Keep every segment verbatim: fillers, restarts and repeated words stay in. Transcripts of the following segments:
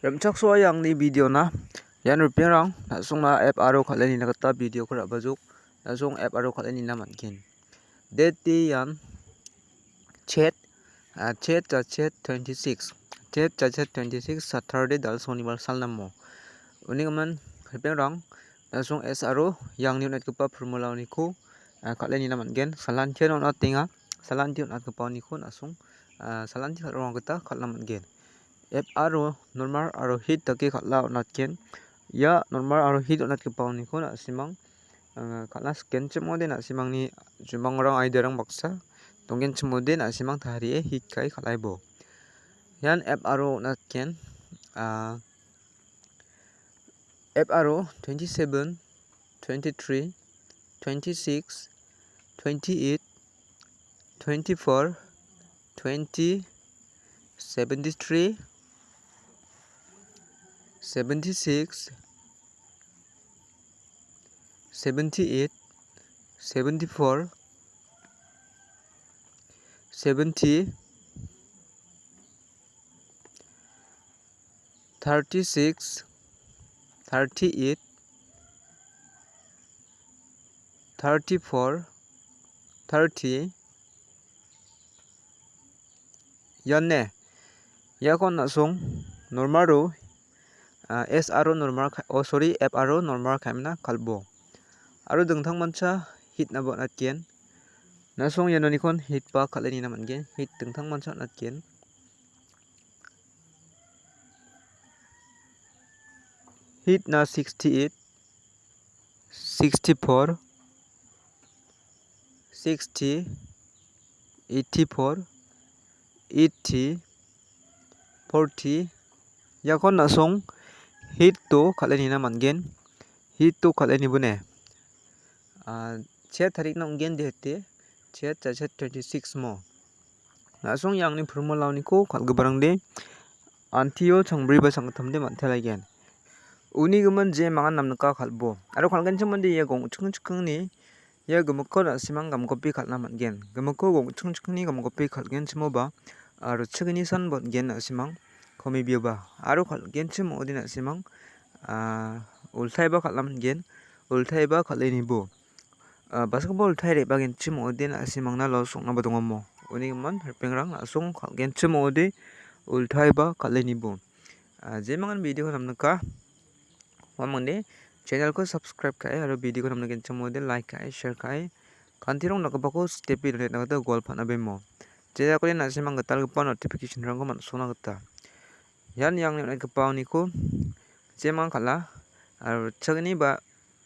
Rimchaksoa angni video-na. Ian ripengrang na·songna app aro kal·e nina gita video-ko ra·bajok. Na·song app aro kal·e nina man·gen. Date-de ian chet, ah, chet jachet twenty-six. Chet jachet twenty-six Saturday dal sonibar salnamo. Uni gimin ripengrang na·song S R O iangni on·atgipa formula-oniko, ah, kal·e nina man·gen. Salantian on·atenga. Salanti on·atgipaoniko na·song, ah, salanti kal·ronga gita kal·na man·gen. F R O normal aro hit dake kal·a on·atgen. Ia normal aro hit on·atgipaoniko na·simang, ah, kal·na sikenchim ong·ode, na·simangni jumangrang idea-rang baksa donggenchim ong·ode, na·simang tarie hit kai kal·aibo. Ian F R O on·atgen, ah, F R O twenty-seven, twenty-three, twenty-six, twenty-eight, twenty-four, twenty, seventy-three, seventy-six, seventy-eight, seventy-four, seventy, thirty-six, thirty-eight, thirty-four, thirty. Ian ne, iako na·song normal-o, ah, S R O normal ka-, oh, sorry, F R O normal ka·emna kal·bo. Aro dingtangmancha hit-naba on·atgen. Na·song ianonikon hit-ba kal·e nina man·gen. Hit dingtangmancha on·atgen. Hit-na sixty-eight, sixty-four, sixty, eighty-four, eighty, forty. Iakon na·song hit-o kal·e nina man·gen. Hit-o kal·e nibone. Ah, chet tarikna ong·gen dehete, chet jachet twenty-six mo. Na·song iangni formula-oniko kal·giparangde antio changbriba changtamde man·talaigen. Uni gimin je mangan namnika kal·bo. Aro kal·genchim ong·ode ia gongching chikingni ia gimikko na·simang gamgope kal·na man·gen. Gimikko gongching chikingni gamgope kal·genchimoba aro chikini san botgen na·simang komibioba. Aro kal·genchim ong·ode na·simang, ah, ultaiba kal·na man·gen. Ultaiba kal·e nibo. Ah, basketball ultai re·bagenchim ong·ode na·simangna loss ong·naba dongamo. Uni gimin ripengrang na·song kal·genchim ong·ode ultaiba kal·e nibo. Ah, jemangan video-ko namnika, uamangni channel-ko subscribe ka·e aro video-ko namna genchim ong·ode like ka·e, share ka·e, kantirong dakgipako step-e donatna gita gual pan·abemo. Jejakode na·simang gitalgipa notification-rangko man·sona gita. Ian iangni on·atgipaoniko jemangan kal·a, aro ritchagni ba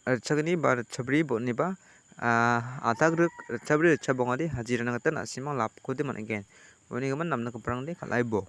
ritchagni ba ritchabri bo·oniba, ah, a·tagrik ritchabri ritchabongade hajirana gita na·simang lapkode man·gen. Uni gimin namnikgiparangde kal·aibo.